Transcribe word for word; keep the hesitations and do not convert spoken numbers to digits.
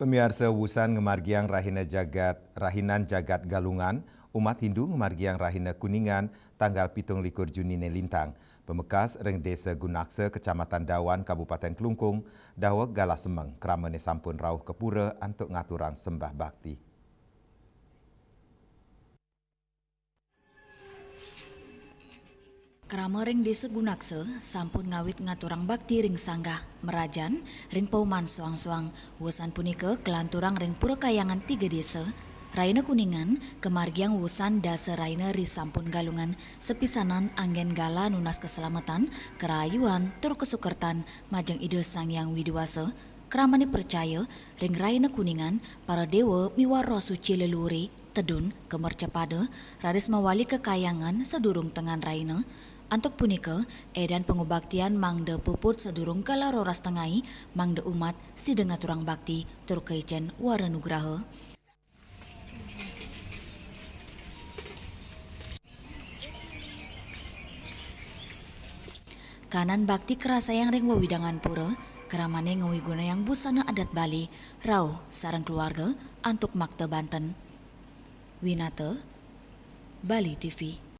Pamiarsa, wusan ngamargiang rahina jagat, rahinan jagat Galungan, umat Hindu ngamargiang rahina Kuningan tanggal pitung likur Juni né lintang. Pamekas ring Désa Gunaksa, Kecamatan Dawan, Kabupaten Klungkung, daweg galah semeng, kramané sampun rauh ka pura antuk ngaturang sembah bakti. Krama ring Désa Gunaksa sampun ngawit ngaturang bakti ring sanggah marajan ring pauman soang-soang. Wusan punika kalanturang ring Pura Kayangan Tiga Désa. Rahina Kuningan kamargiang wusan dasa rahina risampun Galungan, sapisanan anggén galah nunas kaslametan, karayuan, tur kasukertan majeng Ida Sang Hyang Widhi Wasa. Kramané pracaya, ring rahina Kuningan, para déwa miwah roh suci leluhuré tedun kamercapada, raris mawali ka kayangan sadurung tengan rahina. Antuk punika, édan pangubaktian mangda puput sadurung galah roras tengai, mangda umat sida ngaturang bakti tur kaicén wara nugraha. Kahanan bakti karasayang ring wewidangan pura, kramané ngawigunayang busana adat Bali, rauh sareng keluarga antuk makta banten. Winata, Bali T V.